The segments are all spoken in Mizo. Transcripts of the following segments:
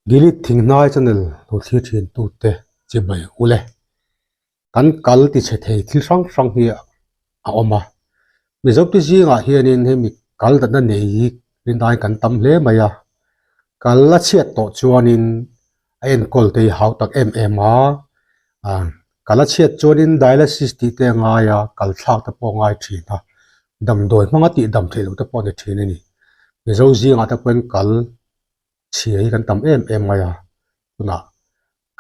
Gilead Thinghnai channel lo thlir thin tute chibai ule. Kan kal ti chhe thei thil hrang hrang hi a awm a. Mizote zingah hianin hemi kal datna nei hi rinai kan tam hle mai a. Kal a chhiat tawh chuanin a enkawl te hi hau tak em em a. Kal a chhiat chuanin dialysis tih te a ngai a, kal thlak te pawh a ngai thin a. Damdawi hmanga tih dam theih loh te pawh a ni thin a ni. Mizo zingah te pawhin kal chhia hi kan tam em em mai a, tunah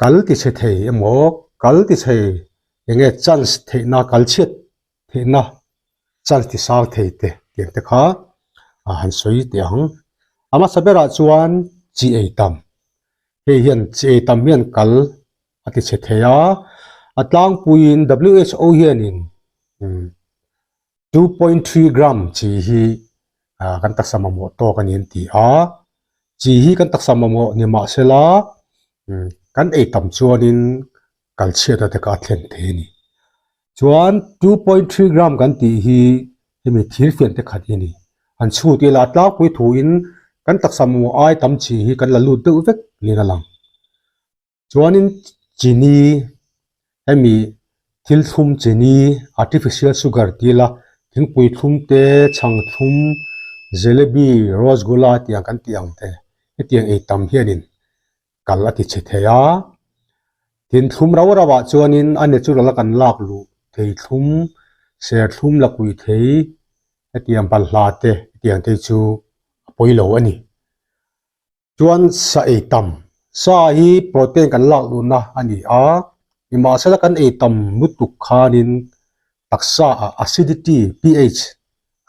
kal ti chhe thei emaw kal ti chhe eng nge chance theihna kal chhiat theihna chance ti sang thei te tiang te kha a han sawi teh ang. A hmasa berah chuan chi ei tam, hei hian chi ei tam hian kal a ti chhe thei a, a tlangpuiin WHO hianin 2.3 gram chi hi kan taksa mamawh tawk a ni an ti a, chi hi kan taksa mamawh ni mah sela kan ei tam chuanin kal chhiatna te kha a thlen thei a ni. Chuan 2.3 gram kan tih hi hemi thirfian te khat hi a ni. An chhut ila a tlangpui thuin kan taksa mamawh ai tam chi hi kan la lut deuh vek niin a lang. Chuanin chini, hemi thil thlum chini, artificial sugar ti ila thingpui thlum te, chhang thlum, jalebi, rasgulla tiang kan tih ang te hetiang ei tam hianin kal a ti chhe thei a. Tin thlum rau rau ah chuanin a natural a kan lak luh thei thlum, serthlum la kui thei hetiang balhla te hetiang te chu a pawi lo a ni. Chuan sa ei tam, sa hi protein kan lak luhna a ni a, nimahsela kan ei tam lutuk khanin taksa ah acidity, pH,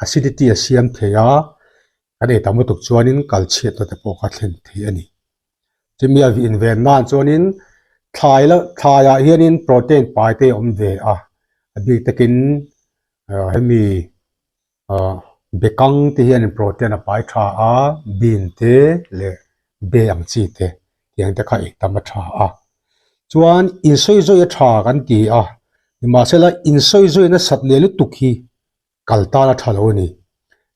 acidity a siam thei a, kan ei tam lutuk chuanin kal chhiatna te pawh kha thlen thei a ni. Chumi a inven nan chuanin thlai la thlaiah hianin protein pai te a awm ve a, a bik takin hemi Ahh bekang te hianin protein a pai tha a, bean te leh be ang chi te tiang te kha ei tam a tha a. Chuan insawi zawi a tha kan ti a, nimahsela insawi zawi nasat leh lutuk hi kal tan a tha lo a ni.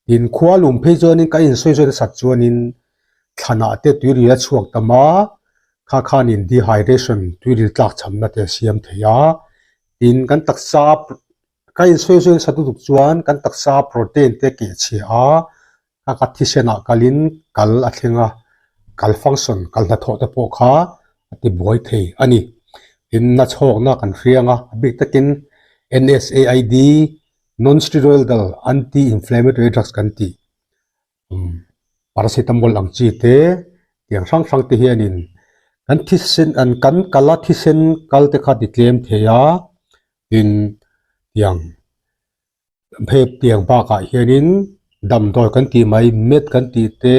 Tin khua lum phei chuanin kan insawi zawi nasat chuanin thlanah te tuiril a chhuak tam a, kha khanin dehydration tuiril tlak chhamna te a siam thei a, tin kan taksa Ka insawi zawi nasa lutuk chuan kan taksa protein te keh chhia a, ka ka thisen ah kalin kal a thleng a, kal function, kal hnathawh te pawh kha a ti buai thei a ni. Tin, nachhawkna kan hriang a, a bik takin NSAID, Non-Steroidal Anti-Inflammatory Drugs kan tih, Paracetamol ang chi te, tiang hrang hrang te hianin kan thisen an kan kal a thisen kal te kha ti tlem thei a, tin tiang hei tiang bakah hianin damdawi kan tih mai met kan tih te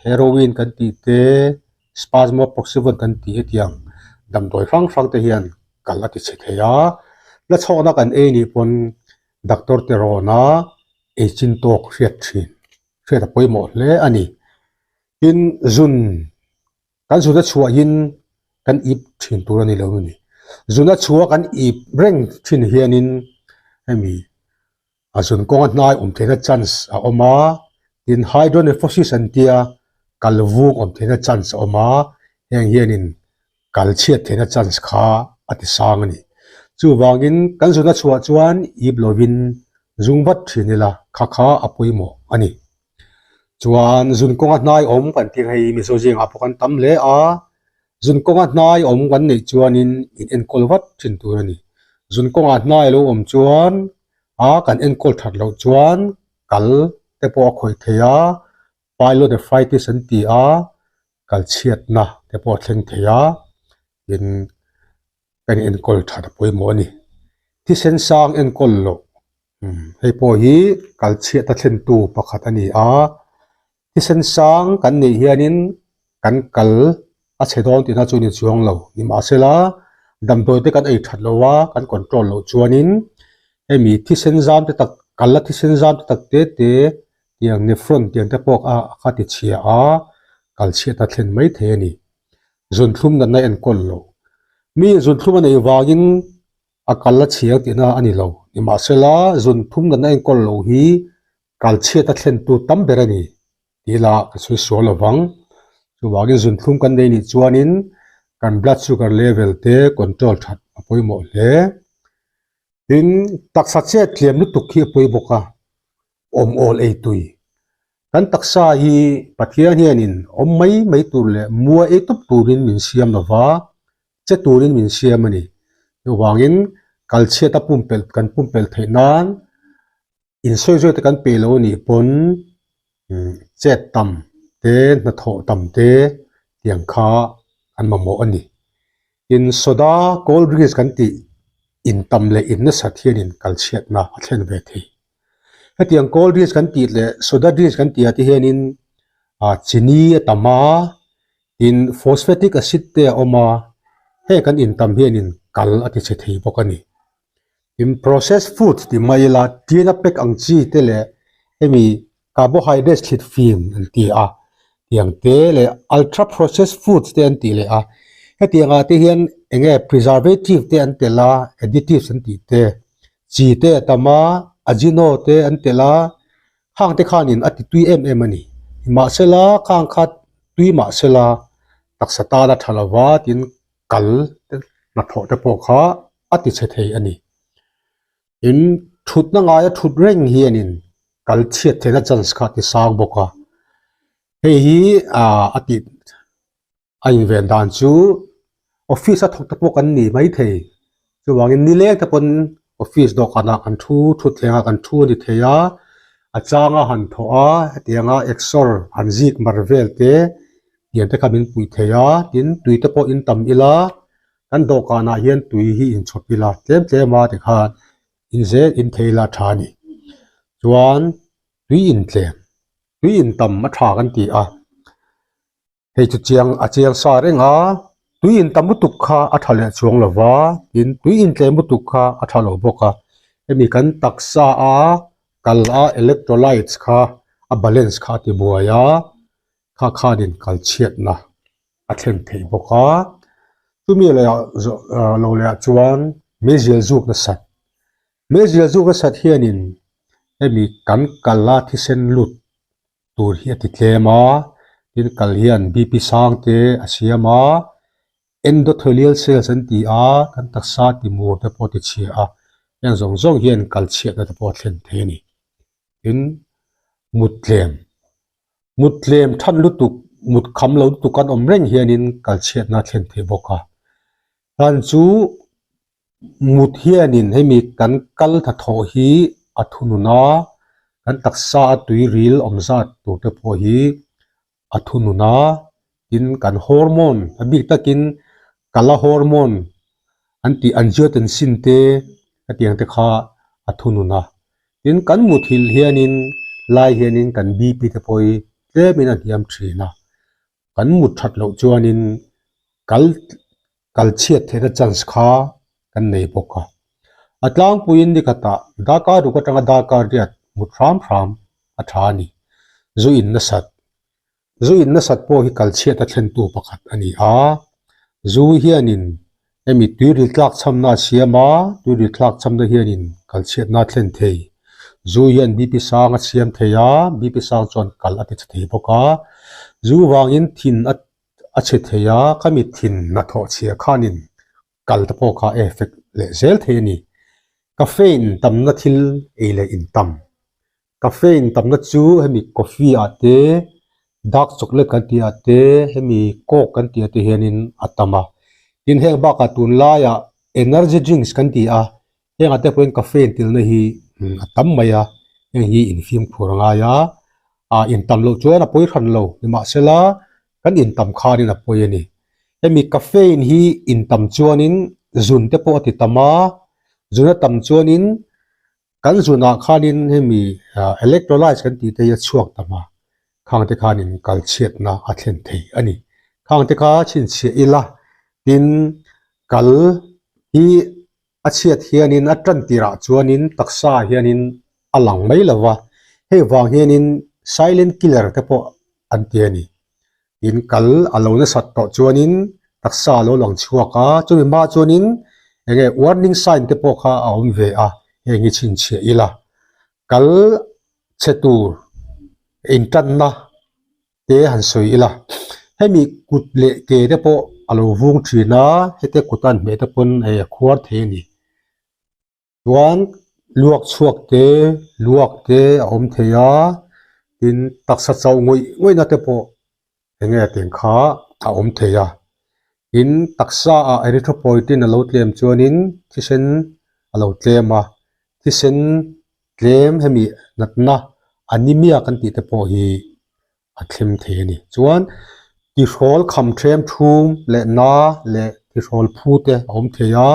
heroin kan tih te spasmoproxivon kan tih hetiang damdawi hrang hrang te hian kal a ti chhe thei a, nachhawkna kan ei nih pawn doctor te rawna ei chin tawk hriat thin hriat a pawimawh hle a ni. Tin zun kan zun a chhuahin kan ip thin tur a ni lo a ni. Zun a chhuah kan ip reng thin hianin hemi a zun kawnga hnai awm theihna chance a awm a, tin hydronephrosis an tia kal vung awm theihna chance a awm a, heng hianin kal chhiat theihna chance kha a ti sang a ni. Chuvangin kan zun a chhuah chuan ip lovin zung vat thin ila kha kha a pawimawh a ni. Chuan zun kawnga hnai awm kan tih ang hei Mizo zingah pawh kan tam hle a, zun kawnga hnai awm kan neih chuanin in enkawl vat thin tur a ni. Zun kawngah hnai a lo awm chuan a kan enkawl that loh chuan kal te pawh a khawih thei a, pyelonephritis an ti a, kal chhiatna te pawh a thleng thei a, tin kan enkawl that a pawimawh a ni. Thisen sang enkawl loh hei pawh hi kal chhiat a thlentu pakhat a ni a, thisen sang kan neih hianin kan kal a chhe dawn tihna chu a ni chuang lo. Nimahsela damdawi te kan ei that loh a, kan control loh chuanin hemi thisen zam te tak kal a thisen zam te tak te te tiang nephron tiang te pawh a kha ti chhia a, kal chhiat a thlen mai thei a ni. Zunthlum natna enkawl lo. Mi zunthlum a neih vangin a kal a chhiang tihna a ni lo. Nimahsela, zunthlum natna enkawl lo hi kal chhiat a thlentu tam ber a ni tih lah ka sawi sual lo vang. Chuvangin zunthlum kan nei nih chuanin kan blood sugar level te control that a pawimawh hle. Tin, taksa chet tliam lutuk hi a pawi bawk a, awm awl ei tui. Kan taksa hi Pathian hianin awm mai mai tur leh mua ei tawp turin min siam lo va, che turin min siam a ni. Chuvangin kalchhiat a pumpelh kan pumpelh theih nan insawi zawih te kan pe lo a nih pawn chet tam te hnathawh tam te tiang kha an mamawh a ni. Tin soda cold drinks kan tih in tam leh in nasat hianin kalchhiatna a thlen ve thei. Hetiang cold drinks kan tih leh soda drinks kan tih ah te hianin ah chini a tam a tin phosphatic acid te a awm a heng kan in tam hianin kal a ti chhe thei bawk a ni. Tin processed foods tih mai ila tina pack ang chi te leh hemi carbohydrates thlit fim an ti a tiang te leh ultra processed foods te an tih leh a hetiang ah te hian eng nge preservative te an tel a additives an tih te chi te a tam a ajino te an tel a khang te khanin a ti tui em em a ni mahsela khang kha tui mahsela taksa tan a tha lova tin kal te hnathawh te pawh kha a ti chhe thei a ni. Tin, thutna ngaia thut reng hianin kal chhiat theihna chance kha a ti sang bawk a. Hei hi ah a tih a inven dan chu office a thawk te pawh kan ni maithei. Chuvangin nileng te pawn office dawhkanah kan thu thutthlengah kan thu a ni thei a, a changa han thawh a, hetianga exer han zik mar vel te tiang te kha min puih thei a, tin tui te pawh in tam ila kan dawhkanah hian tui hi inchhawp ila tlem tlem a tikhan in zel in thei ila tha a ni. Chuan tui intlem, tui intam a tha kan ti a. Hei chu chiang a chiang sa reng a, tui in tam lutuk kha a tha leh chuang lo va, tin tui in tlem lutuk kha a tha lo bawk a, hemi kan taksa a kal a electrolytes kha a balance kha a ti buai a, kha khanin kal chhiatna a thlen theih bawk a, chumi leh ah lo leh ah chuan meizial zuk nasat, meizial zuk nasat hianin hemi kan kal a thisen lut tur hi a ti tlem a, tin kal hian BP sang te a siam a, endothelial cells an ti a, kan taksa ti mur te pawh a ti chhia a, heng zawng zawng hian kal chhiatna te pawh a thlen thei a ni. Tin, mut tlem, mut tlem than lutuk, mut kham lo lutuk an awm reng hianin kal chhiatna a thlen thei bawk a, hlan chu Mut hianin hemi kan kal hnathawh hi a thunun a, kan taksa a tui ril awm zat tur te pawh hi a thunun a, tin kan hormone a bik takin kala hormone an tih angiotensin te hetiang te kha a thunun a, tin kan muthilh hianin lai hianin kan BP te pawh hi tlemin a hniam thin a, kan mut that loh chuanin kal kal chhiat theihna chance kha kan nei bawk a. A tlangpuiin ni khatah darkar ruk atanga darkar riat mut hram hram a tha a ni. Zu in nasat Zu in nasat pawh hi kal chhiat a thlentu pakhat a ni a. Zu hianin hemi tuiril tlak chhamna a siam a, tuiril tlak chhamna hianin kal chhiatna a thlen thei. Zu hian BP sang a siam thei a, BP sang chuan kal a ti chhe thei bawk a. Zu vangin thin a a chhe thei a, khami thin hnathawh chhia khanin kal te pawh kha a effect leh zel thei a ni. Caffeine tamna thil ei leh in tam. Caffeine tamna chu hemi coffee ah te, dark chocolate kan tih ah te, hemi coke kan tih ah te hianin a tam a. Tin heng bakah tunlaiah energy drinks kan ti a, Hengah te pawhin caffeine tilna hi a tam mai a, heng hi infimkhur a ngai a, ah intam loh chuan a pawi hran lo, nimahsela kan intam khanin a pawi a ni. Hemi caffeine hi intam chuanin zun te pawh a ti tam a, zun a tam chuanin kan zunah khanin hemi electrolytes kan tih te hi a chhuak tam a, khang te khanin kalchhiatna a thlen thei a ni. Khang te kha chhinchhiah ila tin kal hi A chhiat hianin a tan tirah chuanin taksa hianin a lang mai lo va, hei vang hianin silent killer te pawh an ti a ni. Tin, kal a lo nasat tawh chuanin taksa a lo lang chhuak a, chumi hma chuanin eng nge warning sign te pawh kha a awm ve a, heng hi chhinchhiah ila kal chhe tur intanna te han sawi ila. Hemi kut leh ke te pawh a lo vung thin a, hete kut a an hmeh te pawn hei a khuar thei a ni. Chuan luak chhuak te, luak te a awm thei a, tin taksa chauh ngawih ngawih na te pawh eng nge teng kha a awm thei a. Tin taksa ah erythropoietin a lo tlem chuanin thisen a lo tlem a, thisen tlem hemi natna anemia kan tih te pawh hi a thlem thei a ni. Chuan tihrawl kham ṭhem thum leh na leh tihrawl phu te a awm thei a,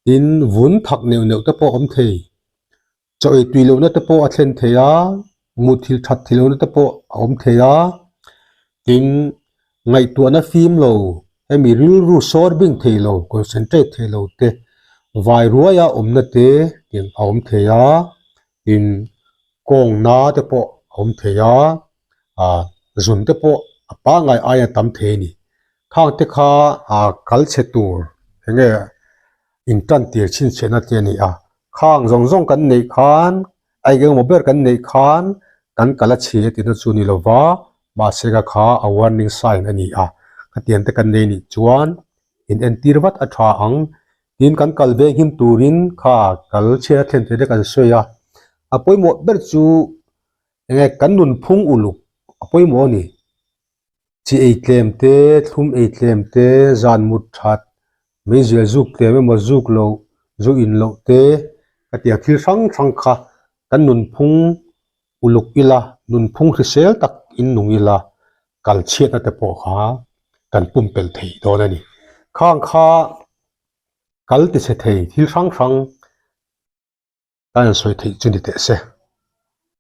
tin vun thak neuh neuh te pawh a awm thei. Chaw ei tui lohna te pawh a thlen thei a, muthilh that thei lohna te pawh a awm thei a, tin ngaihtuahna fim lo, hemi rilru sawr bing thei lo, concentrate thei lo te, vai ruaia awmna te tin a awm thei a, tin kawng na te pawh a awm thei a, ah zun te pawh a pangngai aia tam thei a ni. Khang te kha ah kal chhe tur eng nge in tan tir chhinchhiahna te a ni a, khang zawng zawng kan neih khan a eng emaw ber kan neih khan kan kal a chhi a tihna chu a ni lo va, mahse ka kha a warning sign a ni a, khatiang te kan nei nih chuan in entir vat a tha ang. Tin kan kal ve nghim turin kha kal chhiat a thlen thei te kan sawi a, a pawimawh ber chu enge kan nunphung uluk a pawimawh a ni. Chi ei tlem te, thlum ei tlem te, zan mut that, meizial zuk tlem emaw zuk loh, zu in loh te ka ti a, thil hrang hrang kha kan nunphung uluk ila, nunphung hrisel tak in nung ila kal chhiatna te pawh kha kan pumpelh thei dawn a ni. Khang kha kal ti chhe thei thil hrang hrang kan han sawi theih chu ni teh se.